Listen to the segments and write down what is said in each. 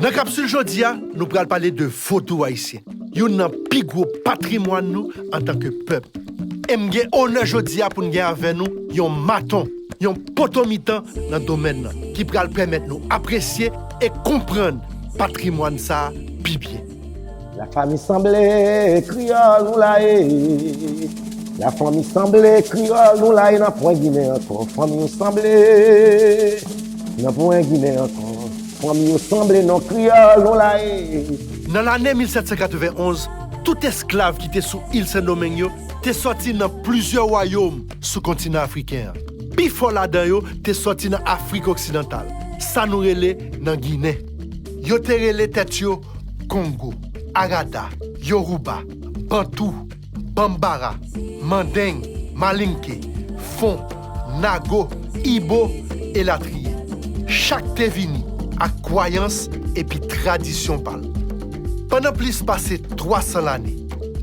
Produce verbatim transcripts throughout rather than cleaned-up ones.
Nan kapsil jodi a, nou pral pale de vodou ayisyen, youn nan pi gwo patrimwàn nou antanke pèp. E m gen onè jodi a pou n gen avè nou yon maton, yon poto mitan nan domèn nan, ki pral pèmèt nou apresye e konprann patrimwàn sa a pi byen. La fanmi sanble, kreyòl nou la ye. La fanmi sanble, kreyòl nou la ye, nan pwen Ginen ankò. Fanmi yo sanble, nan pwen Ginen ankò. Fanmi yo sanble, non, kreyòl nou la ye. Nan lane mil sèt san katrevenn onz, tout esklav ki te sou il Sendomeng yo te sòti nan plizyè wayòm sou kontinan afriken an. Pi fò ladan yo te sòti nan Afrik oksidantal, sa nou rele nan Ginen. Yo te rele tèt yo Kongo, Arada, Yoruba, Bantou, Banmbara, Mandeng, Malinke, Fon, Nago, Ibo, elatriye. Chak te vini ak kwayans epi tradisyon pa l. Pandan plis pase twa san lane,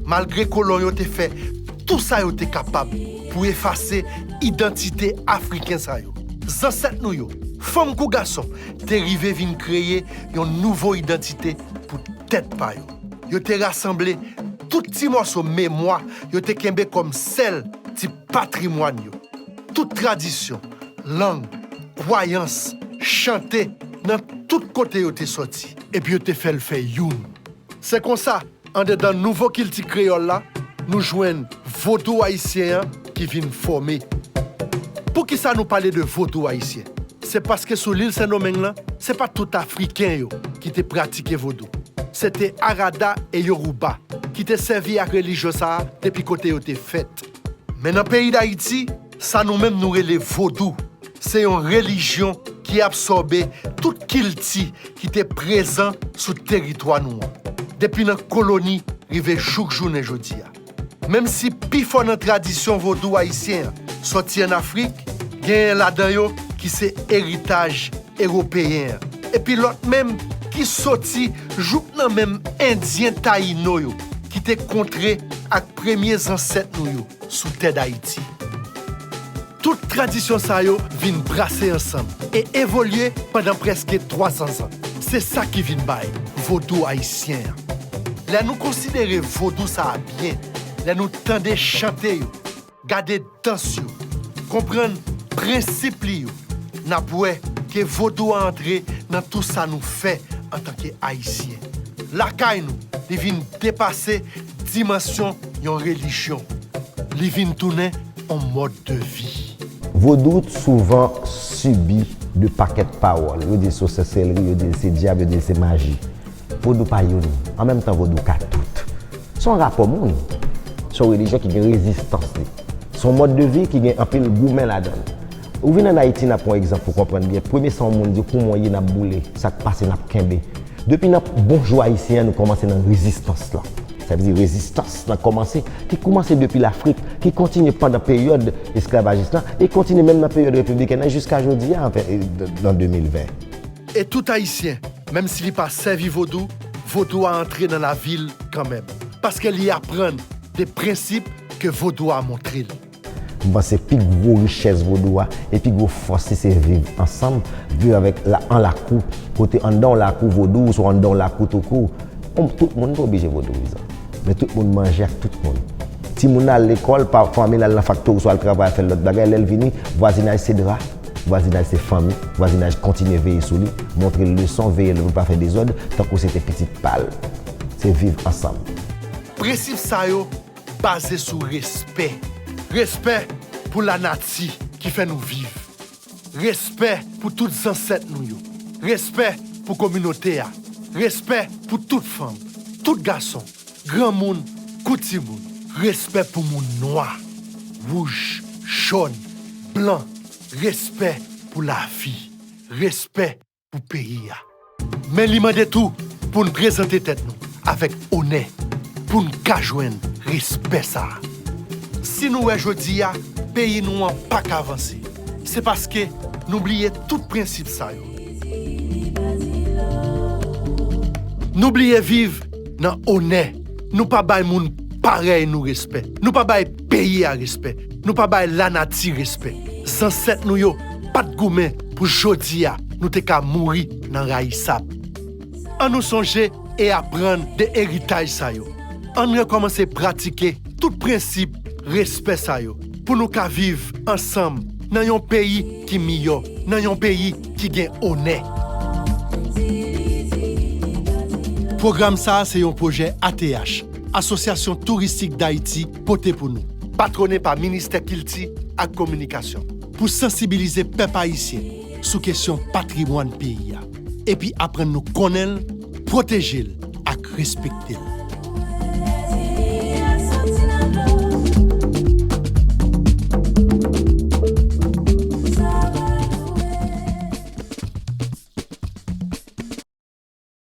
malgre kolon yo te fè tou sa yo te kapab pou efase idantite afriken sa yo, zansèt nou yo, fanm kou gason, te rive vin kreye yon nouvo idantite pou tèt pa yo. Yo te rasanble tout ti mòso memwa yo te kenbe kòm sèl ti patrimwàn yo. Tout tradisyon, lang, kwayans, chante nan tout kote yo te sòti, epi yo te fè l fè youn. Se konsa, andedan nouvo kilti kreyòl la, nou jwenn vodou ayisyen an ki vin fòme. Poukisa nou pale de vodou ayisyen? Se paske sou lil Sendomeng lan, se pa tout Afriken yo ki te pratike vodou. Se te Arada e Yoruba ki te sèvi ak relijyon sa a depi kote yo te fèt. Men nan peyi Dayiti, sa nou menm nou rele vodou, se yon relijyon ki absòbe tout kilti ki te prezan sou teritwa nou an, depi nan koloni rive jouk jounen jodi a. Menm si pifò nan tradisyon vodou ayisyen an sòti ann Afrik, genyen ladan yo ki se eritaj ewopeyen an, epi lòt menm ki sòti jouk nan menm Endyen Tayino yo ki te kontre ak premye zansèt nou yo sou tè Dayiti. Tout tradisyon sa yo vin brase ansanm e evolye pandan prèske twa san zan. Se sa ki vin bay vodou ayisyen an. Lè nou konsidere vodou sa a byen, lè nou tande chante yo, gade dans yo, konprann prensip li yo, n ap wè ke vodou a antre nan tou sa nou fè antanke Ayisyen. Lakay nou, li vin depase dimansyon yon relijyon. Li vin tounen yon mòd de vi. Vodou souvan sibi de pakèt pawòl. Yo di l se sòsèlri, yo di l se dyab, yo di l se maji. Vodou pa youn. An menm tan, vodou ka tout. Se yon rapò moun. Se yon relijyon ki gen rezistans li. Se yon mòd de vi ki gen anpil goumen ladan l. Ou vin ann Ayiti, n ap pran yon egzanp pou w konprann byen. Premye sa yon moun di, kouman w ye, n ap boule. Sa k pase, n ap kenbe. Depi nan bonjou ayisyen an, nou kòmanse nan rezistans lan. Sa vle di rezistans lan kòmanse, ki kòmanse depi Lafrik, ki kontinye pandan peryòd esklavajis lan, e kontinye menm nan peryòd repibliken an jiska jodi a, anfen, e, nan de mil ven. E tout Ayisyen, menm si li pa sèvi vodou, vodou a antre nan lavi l kanmenm, paske li aprann de prensip ke vodou a montre l. M panse pi gwo richès vodou a e pi gwo fòs li se viv ansanm, viv avèk la, an lakou, kote anndan yon lakou vodou, oswa anndan yon lakou toukou, on, tout moun pa oblije vodouyizan. Men tout moun manje ak tout moun. Timoun nan al lekòl, pa, fanmi l al nan faktori, oswa al travay, al fè lòt bagay, lè l vini, vwazinaj se dra, vwazinaj se fanmi, vwazinaj kontinye veye sou li, montre l leson, veye l pou l pa fè dezòd, tankou se te pitit pa l. Se viv ansanm. Prensip sa yo baze sou respè. Respè pou lanati ki fè nou viv. Respè pou tout zansèt nou yo. Respè pou kominote a. Respè pou tout fanm, tout gason, granmoun kou timoun. Respè pou moun nwa, wouj, jòn, blan. Respè pou lavi. Respè pou peyi a. Men li mande tou pou n prezante tèt nou avèk onè, pou n ka jwenn respè sa a. Si nou wè jodi a, peyi nou an pa ka vanse, se paske nou bliye tout prensip sa yo. Nou bliye viv nan onè. Nou pa bay moun parèy nou respè. Nou pa bay peyi a respè. Nou pa bay lanati respè. Zansèt nou yo pa t goumen pou jodi a nou te ka mouri nan rayisab. Ann nou sonje e aprann de eritaj sa yo. Ann rekòmanse pratike tout prensip respè sa yo pou nou ka viv ansanm nan yon peyi ki miyò, nan yon peyi ki gen onè. Pwogram sa a se yon pwojè A T H, Asosyasyon Touristik Dayiti, pote pou nou, patwone pa Ministè Kilti ak Kominikasyon, pou sansibilize pèp ayisyen sou kesyon patrimwàn peyi a, epi aprann nou konnen l, pwoteje l ak respekte l.